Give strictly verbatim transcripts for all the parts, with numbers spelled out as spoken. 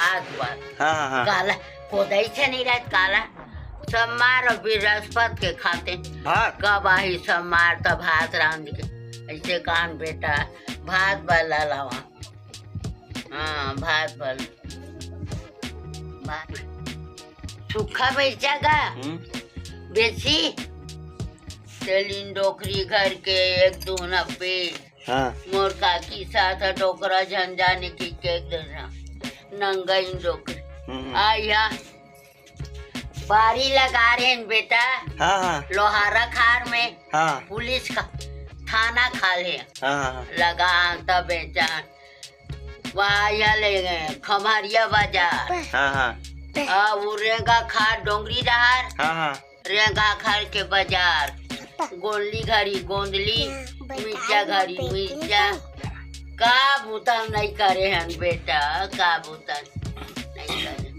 भात बार। हाँ, हाँ, हाँ। काला, कोदई से नहीं रहत काला। सोमवार अउ बृहस्पति के खाते। भात? कब आही सोमवार त भात रांध के। अइसे कान बेटा, भात बर ला लावा। हाँ, भात बर। भात। सूखा मिर्चा का? हम्म। बेची? तेलिन डोकरी घर के एक दू नब्बे। हाँ। मोर काकी साथ डोकरा झन जाने की के दे ना। नंगइन डोकरी। हम्म। आ या बारी लगा रहे हैं बेटा। हाँ, हाँ। लोहारा खार में। हाँ। पुलिस का थाना खाले। हाँ, हाँ, हाँ। लगा त बेचा। वहाँ या ले गए खम्हरिया बाजार। हाँ, हाँ। आ, वो रेंगा खार डोंगरी डहार। हाँ, हाँ। रेंगा खार के बाजार। गोंदली घरी गोंदली, मिर्चा घरी मिर्चा। का बुता नहीं करे हन बेटा, का बुता नहीं करे।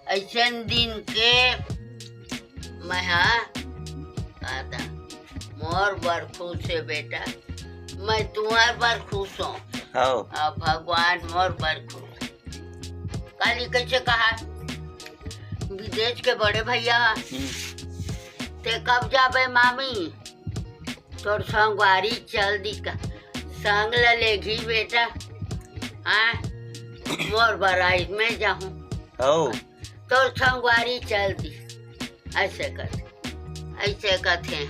अइसन दिन के मैं हा का दा, मोर बर खुश हे बेटा, मैं तुंहर बर खुश हों। हव। अब भगवान मोर बर खुश हे। काली कइसे कहा, विदेश के बड़े भैया, हम्म। ते कब जाबे मामी? तोर संगवारी चल दिस का, संग ल लेगी बेटा। हाँ, मोर बर आइस मैं जाहूँ। हव। तोर संगवारी चल दिस। अइसे कथे, अइसे कथे।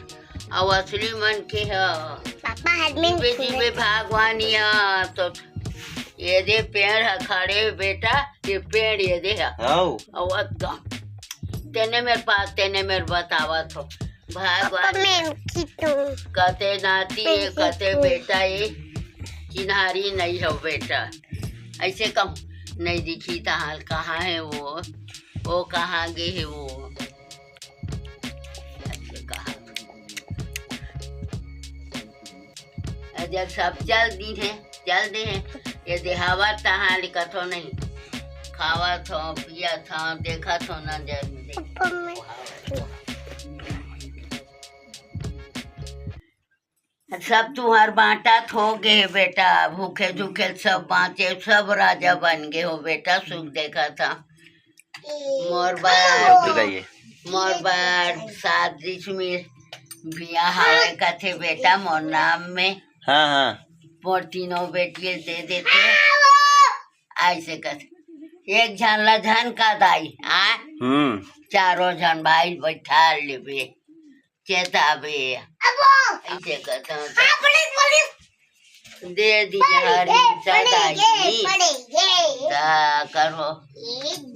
अउ असली मन के ह, पापा हाथ में जीबे, जीबे भगवान या तो ये दे पेड़ ह खड़े बेटा, ये पेड़ ये दे ह। हव। अउ अतका। तेने मेर पास, तेने मेर बतावत हो। भगवान पापा, मैं खींचूं। कते नाती मैं ए, कते खींचूं। बेटा ए, चिन्हारी नहीं हो बेटा। अइसे कहूँ, नहीं दिखी तहाल कहाँ हे वो, वो कहाँ गे हे वो। अइसे कहा। जब सब चल दी हे, चल दे हे, ये देहावत तहाल कथो नहीं। खावत हो, पियत हो, देखत हो नजर में देख। पापा, मैं सब तुंहर बांटत हो गे बेटा, भूखे झूखे सब बांचे, सब राजा बन गे हो बेटा, सुख देखत हा। मोर बर, मोर बर सात डिसमिल बिया हवय कथे बेटा, मोर नाम में। हाँ, हाँ। मोर तीनों बेटी दे देते। अइसे कथे, एक झन ला झन का दाई, आ? हम्म। चारों झन भाई बैठा लेबे, चेताबे। अइसे कथे, दे दी हर सदाई। ता करो,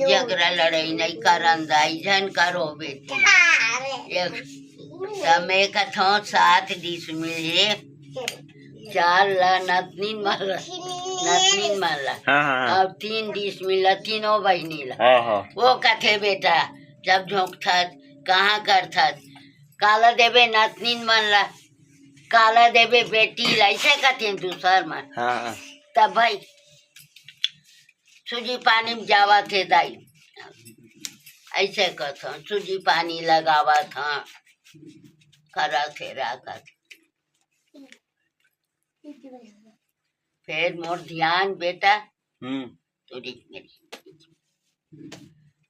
जगरा लड़ाई नहीं करन दाई, झन करो बेटी। एक समय कथो सात डिसमिल हे, चार ला नतनीन मन ला, नतनीन मन ला। हाँ, हाँ, हाँ। अउ तीन डिसमिल ला तीनों बहिनी ला। हाँ, हाँ। वो कथे बेटा, जब झोंकथस, कहाँ करथस, काला देबे नतनीन मन ला, काला देबे बेटी ला, अइसे कथे दूसर मन। हाँ, हाँ। तब भाई, सूजी पानी म जावत हे दाई, अइसे कथन, सूजी पानी लगावत हन, करत हे, राखत हे। फेर मोर धियान बेटा, हम्म। तोरी मेरी।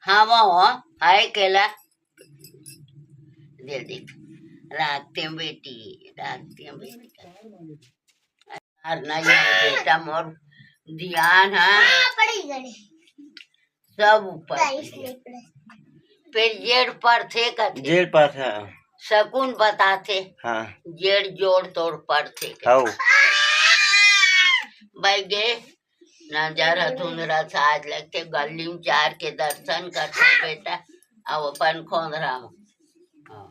हाँ, वो, हाय केला। दे दे। राखते हैं बेटी, राखते हैं बेटी। अउ नहीं है बेटा, मोर धियान है। हाँ, पड़ी गई। सब ऊपर। गाइस, पड़ी गई। नहीं पड़े। फेर जेड़ पड़थे कथे। जेड़ पड़थे, हाँ। सकुन बताथे। हाँ। जेड़ जोड़ तोड़ पड़थे कथे। हौ। बैगे, नजर ह धुंधरा साज लगथे, गली म चार के दर्शन करथे बेटा, अउ अपन खोंधरा म। हाँ।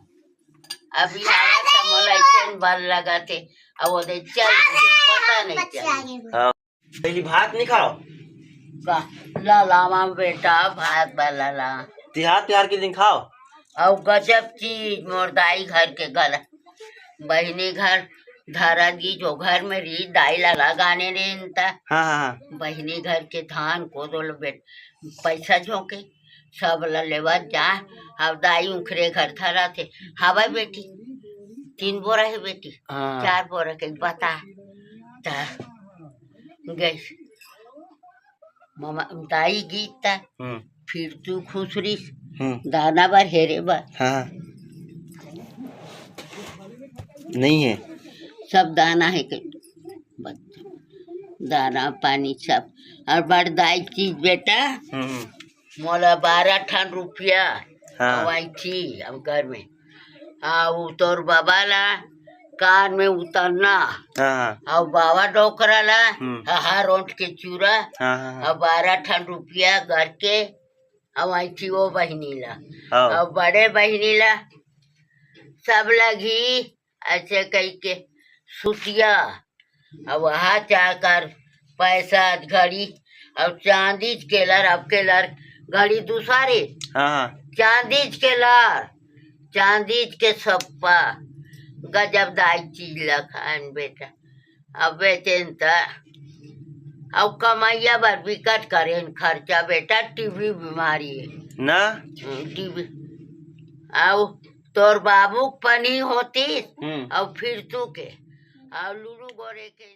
अभी हालत ह मोला अइसन बल लगत हे, अउ ओदे चल दिस, पता नहीं चलिस। हाँ। पहली भात नहीं खाओ? का? ला लावा बेटा, भात बर ला ला। तिहार, तिहार के दिन खाओ। अउ गजब चीज मोर दाई घर के गला। बहिनी घर धरा गी जो घर में रही, दाई ला लगाने रेन ता। हाँ, हाँ, हाँ। बहिनी घर के धान कोदो ल बेट-, पैसा झोंके, सब ल लेवत जा। अब दाई उखरे घर धरा थे। हवा बेटी, तीन बोरा हे बेटी, हाँ। चार बोरा के बता। ता गइस। ममा, दाई गीत था। हम्म। फिर तू खुसरिस। हम्म। दाना बर हेरे बर। हाँ। नहीं है। सब दाना हे के। बस। दाना पानी सब। अउ बड़ दाई चीज बेटा। हम्म। मोला बारह ठन रुपया। हाँ। अवइठी अब घर में। हाँ, वो तोर बाबा ला कान में उतरना। हाँ, हाँ। अउ बाबा डोकरा ला, हम्म। हहा रोंट के चूरा। हाँ, हाँ, हाँ। अउ बारह ठन रुपया करके अवइठी वो बहिनी ला। हाँ। अउ बड़े बहिनी ला सब लगी ऐसे कहिके सुतिया। अब वहा जाकर पैसा घड़ी अउ चांदीच के लर, अब के लर घड़ी दूसरे। हाँ, हाँ। चांदीच के लर, चांदीच के सप्पा, गजब दाई चीज ला खान बेटा। अब बेचेन त, अब कमइया बर बिकट करेन खर्चा बेटा, टीबी बीमारी हे। ना? हम्म, टीबी। अउ तोर बाबू के पनी होतिस, हम्म। अउ फिर तू के, अउ लुलू गोरे के।